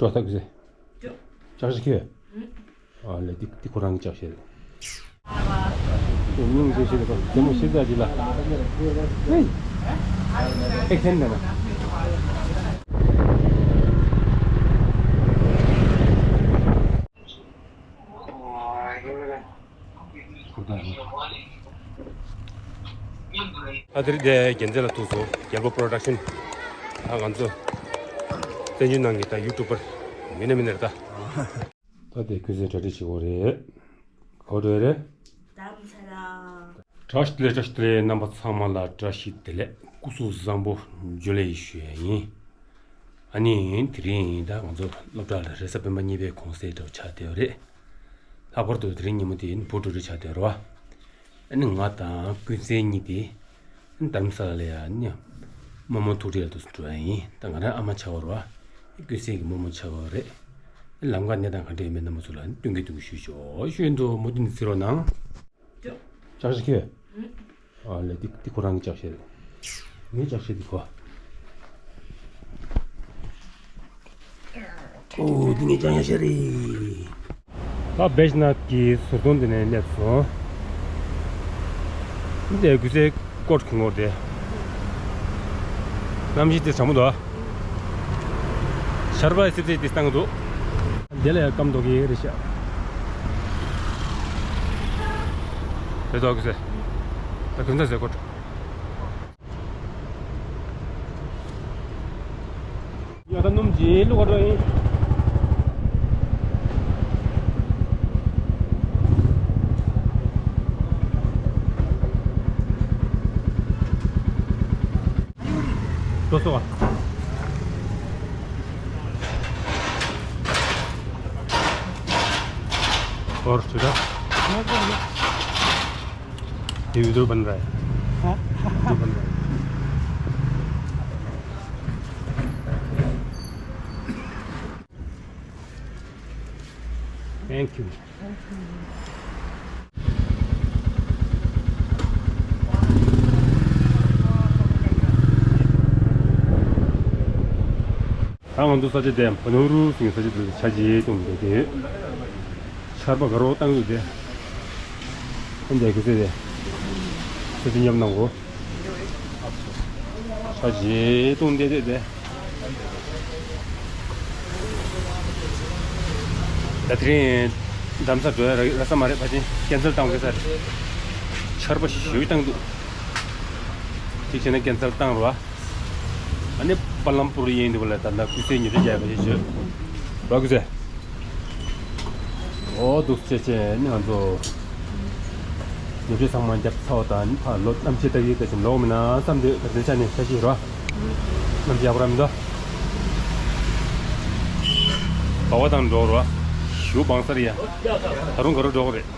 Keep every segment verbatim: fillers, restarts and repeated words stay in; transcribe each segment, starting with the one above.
འགྲོ་ཐག་གི་ཟེ། ལྕགས་ཤ་ཁྱེར། ཨ་ལེ་འདི་འདི་ཁོ་རང་གི་ལྕགས་ཤ་རེད། སྙིང་རྗེ་ཞིག་རེད་པ། རྒྱ་མོ་ཤེས་ཚར་གྱི་ལ། ཧེ། ཨེ་ཁེན་ནས་ན། ཨ་དེ་རིང་འདི་རྒྱལ་མཚན་ལ་ཐུག་སོང་། རྒྱལ་པོ་པྲོ་ཌག་ཤན། ད་ང་ཚོ་བཙན་བྱོལ་ནང་གི་ད་ཡུ་ཊུབ་པར་མི་སྣ་མི་སྣ་རེད་ད། ད་དེ་ཁུ་སེ་གྲ་སྒྲིག་བྱེད་དགོས་རེད། ག་པར་འགྲོ་ཡ་རེད། རྡ་རམ་ས་ལ། བཀྲ་ཤིས་བདེ་ལེགས། བཀྲ་ཤིས་བདེ་ལེགས། རྣམ་པ་ཚང་མ་ལ་བཀྲ་ཤིས་བདེ་ལེགས། སྐུ་གཟུགས་བཟང་པོ། ཇུ་ལེ་ཡིས་ཞུ་ཡ་ཡིན། ཨ་ནི་དེ་རིང་ད་ང་ཚོ་སློབ་གྲྭ་ལ་རེས་གཟའ་སྤེན་པ་གཉིས་པའི་གུང་སེང་འདྲ་བོ་ཆགས་བསྡད་ཡོད་རེད། ལྷག་པར་དུ་དེ་རིང་ཉིན་མོ་དེ་བུ་འགྲོ་གྲོས་ཆགས་བསྡད་ཡོད་རེད་བ། ཨ་ནི་ང་དང་ཀུན་གསལ་གཉིས་དེ་ཨ་ནི་རྡ་རམ་ས་ལ་ལ་ཡ་ཨ་ནི་རྨོ་མོ་ཐུག་འཕྲད་ལ་འདུག་སེ་འགྲོ་ཡ་ཡིན། ད་ང་རང་ཨ་མ་ཆགས་པ་རེད་བ། ཀུན་གསལ་གྱི་རྨོ་མོ་ཆགས་པ་རེད། ཨ་ནི་ལམ་ཁ་གནས་སྟངས་ག་འདྲ་ཡོད་མེད་རྣམ་པ་ཚོ་ལ་ཨ་ནི་སྟོན་གི་སྟོན་གི་ཞུས་ཆོག་ཞུས་འདུག་མུ་མཐུད་ནས་གཟིགས་རོགས་གནང་། ལྕགས་ཤ་ཁྱེར། ཨ་ལེ་འདི་འདི་ཁོ་རང་གི་ལྕགས་ཤ་རེད། ངའི་ལྕགས་ཤ་འདི་ཁོ། ཨོ་འདི་ངའི་ལྕགས་ཤ་རེད། ད་བེ་ཤ་ནཱཐ་ཀྱི་ཟུར་དོན་འདི་ནས་སླེབས་སོང་། འདི་གུ་སེ་ཀོ་ཊ་གི་ངོ་དེ། གནམ་གཤིས་དེ་གྲང་མོ་འདུག་ཆར་པ་སིབ་སིབ་དེ་བཏང་གི་འདུག་འདི་ལ་ཡང་སྐམ་མདོག་གི་རེད་ཤག་རེད་འདུག་གུ་སེ། ད་གུན་ཚ་ཟེར་ཀོ་ཊ། ཡ་ད་སྣུམ་ཇེ་བླུག་ག་འགྲོ་ཡིན། འགྲོ་སོང་བ། और सुधा। ये वीडियो बन रहा है। हाँ। वीडियो बन रहा है। Thank you. ད་ང་ཚོ་ས་ཆ་དེ་བ་ནུ་རུ་ཟེར་ས་ཆ་དེ་ཆ་ཇེ་ཏུང་དེ་དེ་ཆར་པ་ག་རོ་བཏང་ཡོད་དེ། ཨ་འདྲ་གི་ཚེ་དེ་ཚེ་དེ་ཉམས་གནང་གོ། ཆ་ཇེ་ཏུང་དེ་དེ་དེ། ད་དེ་རིང་རྡ་རམ་ས་འགྲོ་ཡ་རག་ས་མ་རེད། ཕལ་ཆེར་ཀན་སེལ་བཏང་དགོས་ས་རེད། ཆར་པ་ཞེ་པོ་བཏང་འདུག་གཅིག་བྱས་ན་ཀན་སེལ་བཏང་རོགས། ཨ་ནི་པ་ལམ་པུར་ཡིན་འདི་བ་ལ་ད་ལྟ་ཀུན་གསལ་ཉོ་ཆ་རྒྱག་པ་ཞིག་བྱོས། རོགས་ཀུན་གསལ། ཨོ་འདུག་སེ་བྱས་ནི་ང་ཚོ་ཉོ་ཆ་ཚང་མ་བརྒྱབ་ཚར་བ་དང་ནི་ཕར་ལོ་གནམ་ཕྱི་ལྟ་གི་ད་ཅིག་ལོག་མིན་ན་བསམ་སྟེ་ད་ལྟའི་ཆ་ནས་ཆ་ཤས་རོགས། གནམ་ཡག་པོ་ར་མི་འདུག་བ་བ་དང་འགྲོ་རོགས། ཞུ་བང་སར་ཡ། ད་རུང་ག་རུ་འགྲོ་གི་རེད།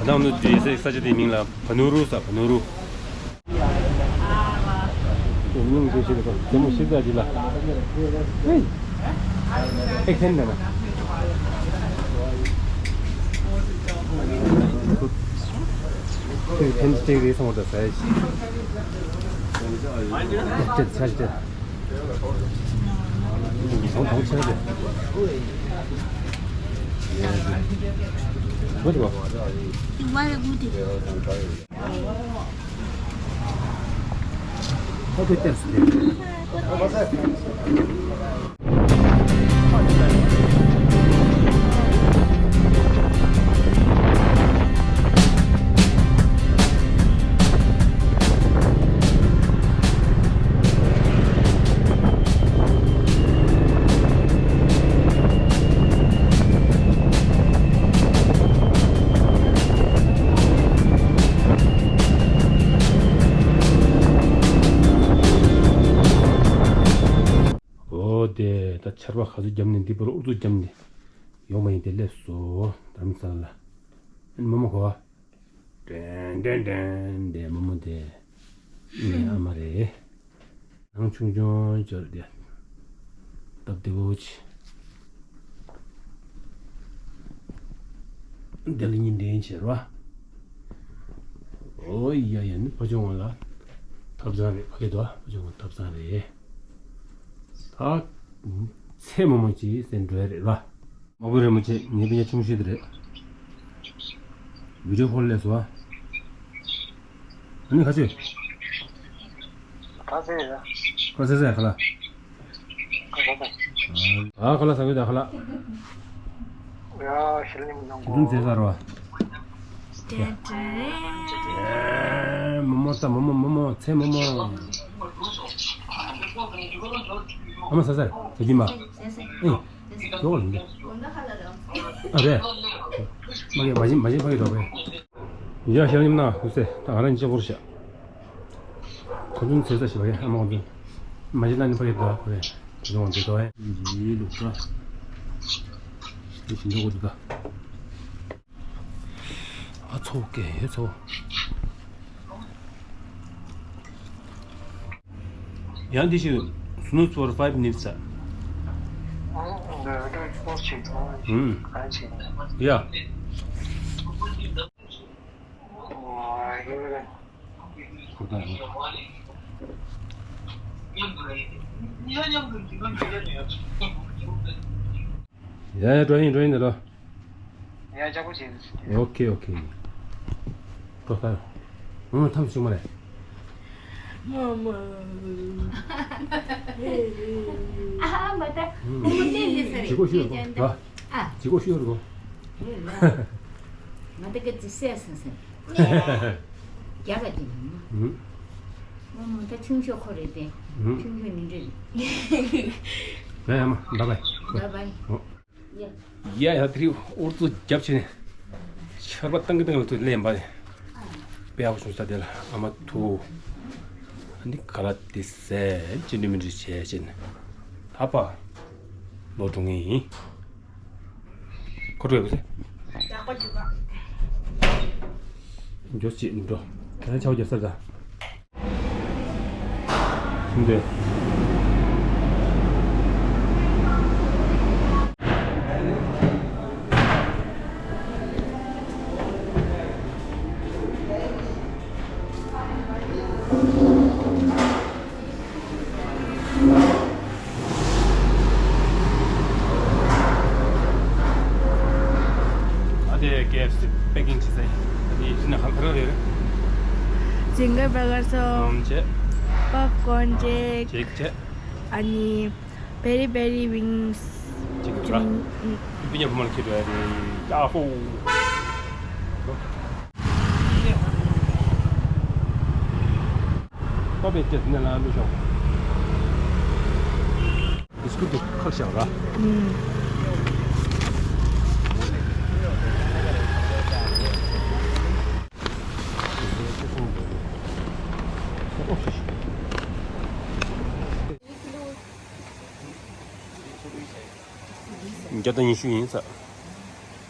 ད་ནང་དུ་དེ་ས་ས་ཆ་དེའི་མིང་ལ་བ་ནུ་རུ་ས། བ་ནུ་རུ། སྙིང་རྗེ་ཞིག་རེད་པ། རྒྱ་མོ་ཤེས་ཚར་གྱི་ལ། ཧེ། ཨེ་ཁེན་ནས་ན། ཁོས་ཕན་སྟེགས་རེ་སོང་བ་ད་ཟ་ཡ་ཞིག་ཡ་སྤྲད་ཚར་སྤྲད། ཉིས་སྟོང་དང་ཕྱེད་དེ། ཁོ་ཅི་བ། ཁོ་ཚོས་བལྟས་སོང་། འོ་དེ་ད་ཆར་པ་ག་ཚོད་བརྒྱབ་ནས་འདི་བར་ཨུ་ཚུགས་བརྒྱབ་ནས་ཡོང་མ་ཡིན་ཏེ་སླེབས་སོ། རྡ་རམ་ས་ལ། རྨོ་མོ་གོ། དྲན་དྲན་དྲན་དེ་རྨོ་མོ་དེ། ངའི་ཨ་མ་རེད། ནང་ཆུང་ཆུང་ཅོར་དེ། སྟབས་བདེ་བོ་ཆེ། དེ་ལ་གཉིས་འདྲེན་བྱེད་རོགས། ཨོ་ཡ་ཡ་ནི་ཕ་ཆུང་བ་ལ། ཐབ་ཚང་རེད། ཕ་གི་དོ་ཕ་ཆུང་བ་ཐབ་ཚང་རེད། ད། ཚེ་མོ་མོ་ཅིག་ཟེར་འགྲོ་ཡ་རེད་ར། མ་བུ་རེ་མོ་ཆེ་ངའི་སྤུན་ཀྱག་ཆུང་ཤོས་དེ་རེད། བི་ཌིའོ་ཁོལ་ལས་སོ། ཨ་ནི་ཁ་ཆུ། ཁ་ཟས་ཡ། ཁ་ཟས་ཟས་ཁ་ལ། ཁ་ཟས་ཟས། ཨ་ཁ་ལ་ཟ་གི་ད་ཁ་ལ། ཡ་ཤི་ལིང་ནང་གོ། ཁྱི་ཚོ་ཟས་ཟ་རོ། ཨེ། མོ་མོ་ས་མོ་མོ་མོ་མོ་ཚེ་མོ་མོ། ཨ་མ་ཟ་ཟ་ཟ་གྱིན་པ། ཨེ། ཇོ་ལ་འདི། ཨ་རེད། མ་གི་མ་བྱིན་མ་བྱིན་ཕ་གི་རོགས་པས། ཡ་ཤར་ཉམས་ན་ཧུ་སེ་ད་ང་རང་ཅི་བོར་ཤ། ཁོ་ཚོ་ཚེ་ས་ཞིག་བ་ཡ་ཨ་མ་ཁོ་ཚོ། མ་བྱིན་ན་ནི་ཕ་གི་རོགས་པས། ཁོ་ཚོ་འདི་དོ་ཡ། འདི་ལུག་ས། འདི་ཞིམ་འདུག་གོ་འདི་ད། ཨ་ཚོ་ཀེ་ཧེ་ཚོ། ཡང་འདི་ཞིག་snooze for five minutes. ཨུམ། ཡ། ཁོ་ད་ཡ་ཡ་འགྲོ་ཡིན་འགྲོ་ཡིན་ད་ལོ། ཡ་ཅག་པོ་བྱེད། ཨོ་ཁེ་ཨོ་ཁེ། ཏོ་ཏ། ཨང་ཐམས་ཅད་མ་རེད། ཨ་མ་ད་ཁོ་མོ་ལས་ལས་ས་རེད། ཇི་གོ་ཤི་ཡོད་གོ། ཨ། ཇི་གོ་ཤི་ཡོད་གོ། ང་ད་ག་ཅི་སེ་སེ་སེ། རྒྱ་ག་ཅི་ཡིན། ཨ་མ་ད་ཆུང་ཤོས་ཁོ་རེད་དེ། ཆུང་ཤོས་ནི་འདྲ་རེད། ཡ་ཡ་མ་བཱའི་བཱའི། བཱའི་བཱའི། ཨོ། ཡ། ཡ་ཡ་དེ་རིང་ཨུ་ཚུགས་རྒྱབ་བྱས་ནས་ཆར་པ་བཏང་གི་བཏང་གི་ལ་ཚུར་ལེན་པ་རེད། དཔེ་ཡག་པོ་བྱུང་ས་དེ་ལ་ཨ་མ་ཐུག་ཨ་ནི་ག་ལ་དེ་ཟས་ཅི་འདྲ་མི་འདྲ་བྱས་བྱས་ནས་ད་པ་ལོ་འགྲོ་ངེས་ཡིན། ཁོ་འགྲོ་ཡོད་པ་ཟེར། ཡག་པོ་འཇུག་ག་འགྱོ་ཅིག་འགྲོ། ད་ཆའོ་རྒྱབ་ས་ད། འདི། ཨ་དེ་ཀེ་ཨེཕ་སི་པེ་ཀིང་བྱེད་ས་ཡིན། ཨ་དེ་ཡིན་ན་གང་ག་རེ་རེད། ཇིང་གར་བར་གར་སོགས། ཨམ་བྱས། པོབ་ཀོན་ཅིག་ཅིག་བྱས། ཨ་ནི་པེ་རི་པེ་རི་ཝིང་སི་ཅིག་འདུག་ར། ཨུ་པི་ཉ་ཕོ་མོ་ལ་ཁྱེར་འགྲོ་ཡ་རེད། ཡ་ཧོ། ཏོ་པེ་ཅེ་ནེ་ལ་ལུ་ཤོག་བི་སི་ཀུ་ཏི་ཁག་བཞག་ར། ཨུམ། བརྒྱ་དང་ཉི་ཤུ་ཡིན་ས།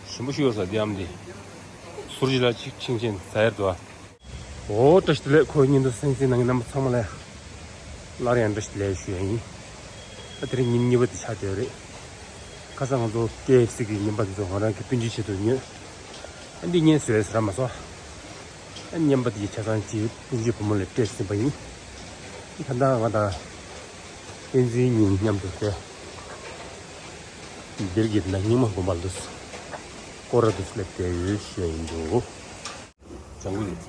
ཞིམ་པོ་ཞིག་ཡོད་ས་འདི་ཨམ་འདི། ཟུར་གྱི་ལ་ཅིག་ཆིང་ཆེན་ཟ་ཡར་འདུག་ཨ། འོ་བཀྲ་ཤིས་བདེ་ལེགས། ཁོ་བོ་བརྙན་ཐུང་གསན་གཟིགས་གནང་མཁན་རྣམ་པ་ཚང་མ་ལ་སླར་ཡང་བཀྲ་ཤིས་བདེ་ལེགས་ཞུ་ཡ་ཡིན། ད་དེ་རིང་ཉིན་གཉིས་པ་དེ་ཆགས་བསྡད་ཡོད་རེད། ཁ་སང་ང་ཚོ་ཀེ་ཨེཕ་སི་གི་རྔན་པ་དེ་ཚོ་ང་རང་གི་སྤུན་མཆེད་ཆེད་དུ་ཉོས། ཨ་འདི་ངས་བཟོས་ཟེར་མ་སོང་། ཨ་རྔན་པ་དེ་ཆ་ཚང་གཅིག་སྤུན་མཆེད་བུ་མོ་ལ་སྤྲད་ཟིན་པ་ཡིན། ད་ལྟ་ང་དང་བསྟན་འཛིན་གཉིས་མཉམ་དུ་བསྡད། འདིར་གྱི་ན་རྙིང་མ་དགོན་པ་ལ་སྐོར་ར་དུ་སླེབས་བསྡད་ཡོད་ཞུ་ཡ་ཡིན་འདུག་ལྗང་གུ་རེད།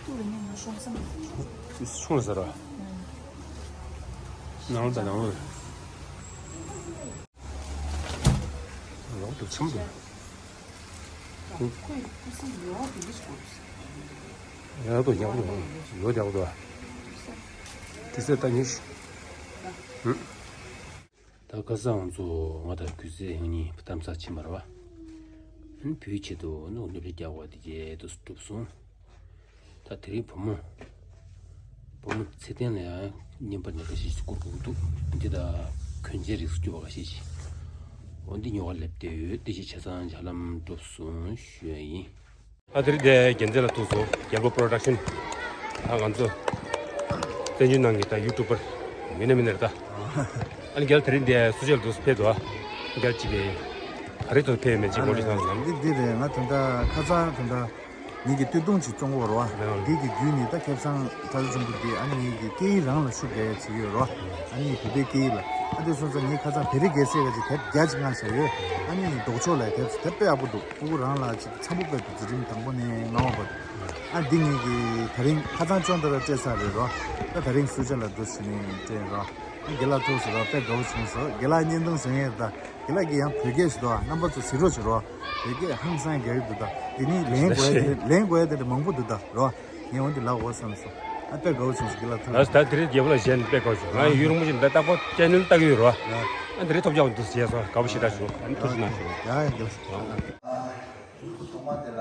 ཏུ་རེ་ཉམས་ན་ཤོང་སམ། ཤོང་ལ་ཟེར་བ། ནང་ལ་ད་ནང་ལ། ལོག་ཏུ་ཆམ་དུ། ཁོས་ཁུ་སིམ་ཡོག་དེ་འདྲ་ཞིག་ཡག་ཏུ་ཡག་ཏུ་ཡོ་ཡག་ཏུ། དེ་ཚོ་ལྟ་ཉེ་ཤི། ཧུམ། ད་ཁ་སང་ང་ཚོ་ང་དང་གུས་སེ་ཡང་གཉིས་གཏམ་ས་ཕྱིན་པ་རེད་བ། ཨན་བུའི་ཆེད་དུ་ནུ་སློབ་གྲྭ་རྒྱག་པ་དེ་རྗེས་དུ་གྲུབ་སོང་། ད་དེ་རིང་བུ་མོ། བུ་མོ་ཚེ་བརྟན་ལ་ཡང་རྔན་པ་འདི་འདྲ་ཞིག་བསྐུར་དགོས་འདུག་འདི་ད་གོན་ཆས་རིགས་སུ་གྱུར་པ་འགའ་ཤས་ཤིག་འོ་འདི་ཉོ་བར་སླེབས་བསྡད་ཡོད། འདི་ཞིག་ཆ་ཚང་ཇ་ལམ་གྲུབ་སོང་ཞུ་ཡ་ཡིན། ཨ་དེ་རིང་འདི་རྒྱལ་མཚན་ལ་ཐུག་སོང་། རྒྱལ་པོ་པོ་རོ་ཌག་ཤན། ཨ་ང་ཚོ་བཙན་བྱོལ་ནང་གི་ད་ཡུ་ཊུབ་པར་མི་སྣ་མི་སྣ་རེད་ད། ཨ་ནི་རྒྱལ་དེ་རིང་འདི་སུ་ཅག་ལ་འདུག་ཕེབས་འདུག་ཨ། རྒྱལ་གཅིག་པའི་ག་རེ་ཐོག་ཕེབས་མེད་ཅིག་ངོ་སྤྲོད་གནང་སོང་། འདི་འདི་རེད། ང་ད་ལྟ་ཁ་སང་ད་ལྟ། ངེད་ཀྱི་སྟོད་ཐུང་ཅིག་བཙོང་གི་ཡོད་རེད་བ། འདི་གི་བརྒྱུད་ནས་ད་ཁེ་བཟང་གྲྭ་ཚང་ཆེན་པོ་འདི་ཨ་ནི་ངེད་ཀྱི་སྐད་ཡིག་རང་ལ་ཤུགས་རྒྱག་ཡ་བྱེད་ཀྱི་ཡོད་རེད་བ། ཨ་ནི་བོད་པའི་སྐད་ཡིག་ལ། ཨ་དེ་སོང་ཙང་ངས་ཁ་སང་བེ་རི་རྒྱལ་སྲས་ཀྱི་དེབ་བརྒྱ་ཅིག་མངགས་བཞག་ཡོད། ཨ་ནི་ལྡོག་ཕྱོགས་ལ་དེབ་དེབ་དཔེ་ཡག་པོ་འདུག་ཕྲུ་གུ་རང་ལ་ཅིག་འཚམ་པོ་དཔེ་འདུག་འཛིན་རིམ་དང་པོ་ནས་ལྔ་པ་བར་དུ། ཨ་འདི་ངེད་ཀྱི་ད་རིང་ཁ་སང་ཅོན་ཏ་ར་སྤྲད་ཚར་རེད་རོ། ད་ད་རིང་སུ་ཇཱ་ལ་འདུག་ཟེར་ནས་སྤྲད་རོ། ཨ་དགེ་ལགས་ཐུགས་སུ་རོ། དཔེ་དགའ་བོ་བྱུང་སོང་། དགེ་ལགས་བརྙན་ཐུང་བཟོ་མཁན་རེད་ད། དེ་ལ་གི་ཡང་བོད་སྐད་ཞིག་འདུག་ཨ་རྣམ་པ་ཚོ་གཟིགས་རོགས་བྱེད་རོགས། བོད་སྐད་ཧང་སང་རྒྱག་གི་འདུག་ད་དེ་ནི་ལན་དགོས་ཡ་དེ་ལན་དགོས་ཡ་དེ་འདྲ་མང་པོ་འདུག་ད་རོ། ངས་འོན་ཏེ་ལབ་འོ་བསམ་སོང་། ཨ་དཔེ་དགའ་བོ་བྱུང་སོང་། དགེ་ལགས་ཐུགས། ད་ད་དེ་རིང་རྒྱལ་པོ་ལགས་གཞས་འདི་དཔེ་དགའ་བྱུང་། ང་ཡུན་རིང་པོ་ཞིག་འདི་ཏག་ཏག་ཅེ་ནལ་ལྟ་གི་ཡོད་རོ། ཨ་འདི་རིང་ཐོབ་རྒྱག་འདུག་བྱས་སོང་། དགའ་བོ་ཞེ་དྲག་བྱུང་། ཨ་ནི་ཐུགས་རྗེ་གནང་ཞུ། ཡ་ཡ་དགེ་ལགས། ཐོག་མ་དེ་ལ་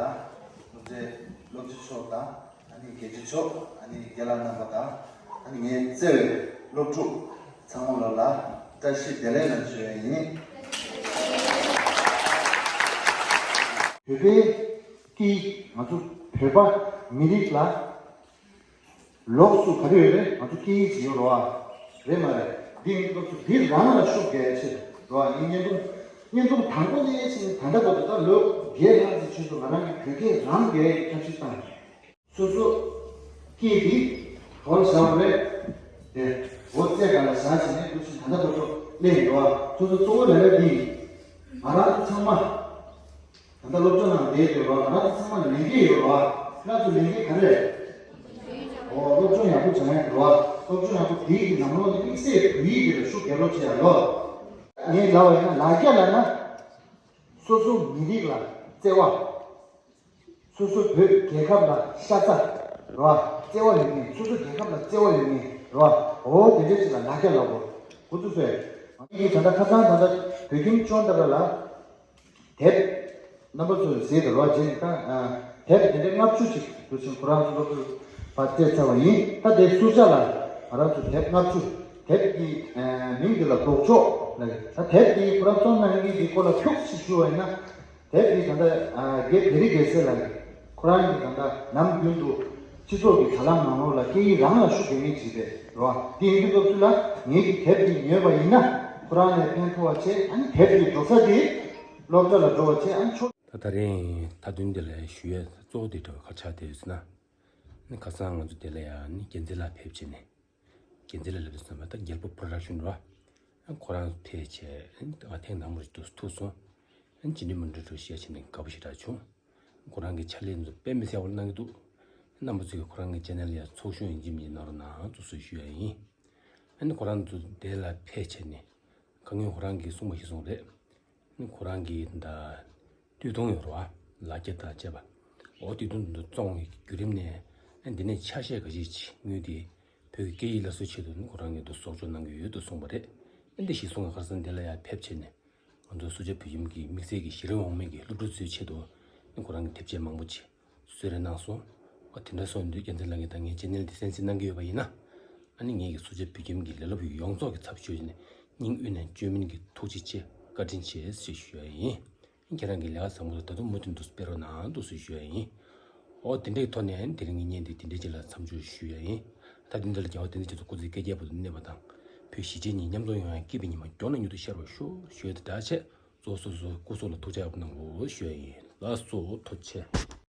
སློབ་གྲྭའི་སློབ་སྤྱི་མཆོག་དང་། ཨ་ནི་དགེ་ཆེ་མཆོག་ཨ་ནི་རྒན་ལགས་རྣམ་པ་དང་། ཨ་ནི་ངའི་བརྩེ་བའི་སློབ་ཕྲུག་ཚང་མ་ལ་ལ་བཀྲ་ཤིས་བདེ་ལེགས་ལ་ཞུ་ཡ་ཡིན། བོད་པའི་སྐད་ཡིག་ང་ཚོ་བོད་པ་མི་རིགས་ལ་ལོགས་སུ་ག་རེ་ཡོད་རེད། ང་ཚོ་སྐད་ཡིག་ཅིག་ཡོད་རེད་བ། རེད་མ་རེད། འདི་ཡིན་སྐབས་སུ་འདི་རང་ལ་ཤུགས་རྒྱག་ཡ་ཆེད་རེད་བ། ངས་བརྙན་ཐུང་བརྙན་ཐུང་དང་པོ་ནས་བྱས་ནས་ད་ལྟ་བར་དུ་ད་ལོ་བརྒྱད་ལྷག་ཙམ་ཕྱིན་སོང་། ང་རང་གིས་བོད་སྐད་རང་རྒྱག་ཡ་གི་ཐབས་ཤེས་བཏང་། སོ་སོ་སྐད་འདི་ག་པར་བཞག་པ་རེད། དེ་འོ་རྩེ་ག་ལ་བཞག་བྱས་ནས་འདུག་ཕྱིན་ད་ལྟ་བར་དུ་གླེང་ཡོད་བ། སོ་སོ་གཙོ་བོ་ལས་ཀ་འདི་ཡིན། ང་རང་ཚོ་ཚང་མ་ད་ལྟ་སློབ་གྲྭ་ནང་བསྡད་ཡོད་བ། ང་རང་ཚོ་ཚང་མ་ལ་ལས་འགན་ཡོད་བ། ང་ཚོ་ལས་འགན་ག་རེ་རེད། འོ་སློབ་སྦྱོང་ཡག་པོ་བྱ་ཡ་ཡོད་བ། སློབ་སྦྱོང་ཡག་པོ་དེའི་གི་ནང་ལོགས་ནས་དམིགས་བསལ་བོད་ཡིག་འདི་ལ་ཤུགས་རྒྱག་རོགས་བྱེད་ཡ་ལོ། ངས་ལབ་པ་ཡིན་ན་ལ་རྒྱ་ལབ་ན་སོ་སོ་མི་རིགས་ལ་བརྩེ་བ། སོ་སོ་བོད་རྒྱལ་ཁབ་ལ་ཤ་ཚ་རེད་བ། བརྩེ་བ་ཡོད་མཁན། སོ་སོ་རྒྱལ་ཁབ་ལ་བརྩེ་བ་ཡོད་མཁན་རེད་བ། འོ་དེ་འདྲ་ཞིག་ལ་ལ་རྒྱ་ལབ་དགོས། འགོ་ཚུགས་སོང་། ངས་ད་ལྟ་ཁ་སང་ད་ལྟ་བོད་ཁྱིམ་ཅོན་ཏ་ར་ལ་དེབ་རྣམ་པ་ཚོས་གཟིགས་དང་རོགས་བྱས་ནས་ད་དེབ་དེ་འདྲའི་ལྔ་བཅུ་ཞིག་འདུག་ཕྱིན་ཁོ་རང་ཚོ་སློབ་ཕྲུག་པ་སྤྲད་ཚར་བ་ཡིན། ད་དེ་སུ་ཇཱ་ལ་ང་རང་ཚོ་དེབ་ལྔ་བཅུ། དེབ་ཀྱི་མིང་འདི་ལ་ལྡོག་ཕྱོགས་ལབ་ཡོད། ད་དེབ་འདི་ཁོ་རང་རྩོམ་གནང་མཁན་གྱི་སྐོར་ལ་ཁྱུག་ཅིག་ཞུ་བ་ཡིན་ན། དེབ་འདི་ད་ལྟ་རྒན་བེ་རི་རྒྱལ་སྲས་ལགས་ཀྱིས་ཁོ་རང་གིས་ད་ལྟ་ནམ་རྒྱུན་དུ་སྤྱི་ཚོགས་ཀྱི་དྲ་ལམ་ནང་ལོགས་ལ་སྐད་ཡིག་རང་ལ་ཤུགས་རྒྱག་མཁན་ཅིག་རེད་རོ། དེ་ཡིན་དུས་སྐབས་སུ་ལ་ངེད་ཀྱིས་དེབ་འདི་ཉོས་པ་ཡིན་ན་ཁོ་རང་ལ་ཕན་ཐོགས་པ་བྱས། ཨ་ནི་དེབ་འདི་འགྲོ་ས་དེ་སློབ་གྲྭ་ལ་འགྲོ་བ་བྱས། ཨ་ནི་ཆོ། ད་ད་རིང་མཐའ་དོན་འདི་ལ་ཞུ་ཡས་གཙོ་བོ་དེ་འདྲ་བ་ག་ཆགས་བསྡད་ཡོད་ཟེར་ན། ཨ་ནི་ཁ་སང་ང་ཚོ་དེ་ལ་ཡ་ཨ་ནི་རྒྱལ་མཚན་ལགས་ཕེབས་བྱས་ནས། རྒྱལ་མཚན་ལགས་ལབ་དུས་ཙམ་པ་ད་རྒྱལ་པོ་པོ་རོ་ཌག་ཤོན་རོ། ཁོ་རང་ཕེབས་བྱས་ཐེངས་དང་པོ་རེད་འདུག་ཐུག་སོང་། བྱས་ནས་མི་འགྲོ་འགྲོ་བཤད་བྱས་ནས་དགའ་པོ་ཞེ་དྲག་བྱུང་། ཁོ་རང་གི་ཕྱག་ལས་ཚོ་དཔེ་མི་སྲིད་ཡག་པོ་གནང་གི་འདུག་རྣམ་པ་ཚོས་ཁོ་རང་གི་ཅེ་ནལ་ལ་ཡ་ཚོགས་ཞུགས་ཡིན་གཅིག་མིན་གཅིག་གནང་རོགས་གནང་ཙུག་ཟེར་ཞུ་ཡ་ཡིན། ཨ་ནི་ཁོ་རང་ཚོ་དེ་ལ་ཕེབས་བྱས་ནས་ཁ་སྔོན་ཁོ་རང་གིས་གསུངས་པ་ཞིག་གསུངས་རེད། ཁོ་རང་གིས་ད་སྟོད་ཐུང་ཡོད་རེད་བ། ལ་རྒྱ་དང་བཅས་པ། འོ་དེ་དུས་འདི་བཙོང་བའི་བརྒྱུད་རིམ་ནས་ཨ་འདི་ནས་ཆ་ཤས་འགའ་ཞིག་ཅིག་དངུལ་དེ་བོད་ཀྱི་སྐད་ཡིག་སླར་གསོའི་ཆེད་དུ་ནི་ཁོ་རང་གིས་འདུ་གསོག་འཇོག་གནང་གི་ཡོད་དུ་གསུངས་པ་རེད། ཨ་འདི་ཞིག་གསུངས་པའི་ཁར་སང་འདི་ལ་ཡང་ཕེབས་བྱས་ནས་ང་ཚོ་སུ་ཇཱ་བོད་ཁྱིམ་གྱི་དམིགས་བསལ་གྱི་གཞི་རིམ་འོག་མའི་གི་སློབ་ཕྲུག་ཚོའི་ཆེད་དུ་ནི་ཁོ་རང་གིས་དེབ་ཆས་མང་པོ་ཅིག་གསོལ་རས་གནང་སོང་། ཨ་དེ་འདྲ་སོང་དུས་རྒྱལ་མཚན་ལགས་ཀྱིས་ད་ངའི་ཅེ་ནལ་འདི་གསན་གཟིགས་གནང་གི་ཡོད་པ་ཡིན་ན། ཨ་ནི་ངེད་ཀྱི་སུ་ཇཱ་བོད་ཁྱིམ་གྱི་ལས་སློབ་ཡོངས་རྫོགས་ཀྱི་ཚབ་ཞུས་ནས་སྙིང་དབུས་ནས་བཅོས་མིན་གྱི་ཐུགས་རྗེ་ཆེ་བཀའ་དྲིན་ཆེ་ཞེས་ཞུ་ཡ་ཡིན། ཁྱེད་རང་གི་ལས་ཀ་བཟང་པོ་དང་ད་དུང་མུ་མཐུད་དུ་སྤེལ་རོགས་གནང་དུ་ཞུ་ཞུ་ཡ་ཡིན། ཨོ་དེ་འདྲའི་ཐོག་ནས་དེ་རིང་གི་བརྙན་དེ་དེ་འདྲའི་ཅིག་ལ་མཚམས་འཇོག་ཞུ་ཡ་ཡིན། ད་དེ་འདྲ་ལ་རྒྱལ་བ་དེ་འདྲ་ཅིག་ཏུ་སྐུ་ཚེ་བསྐལ་བརྒྱའི་བར་དུ་གནས་པ་དང་། བོད་གཞིས་བྱེས་གཉིས་མཉམ་འཛོམས་ཡོང་བའི་སྐྱིད་པའི་ཉི་མ་མགྱོགས་ན་མྱུར་དུ་ཤར་བར་ཤོག་ཞུ་ཡ་དེ་འདྲ་བྱས། གཙོ་བོ་སོ་སོའི་སྐུ་གཟུགས་ལ་ཐུགས་ཅག་ཡག་པོ་གནང་དགོས་ཞུ་ཡ་ཡིན། ལགས་སོ་ཐུགས་རྗེ་ཆེ།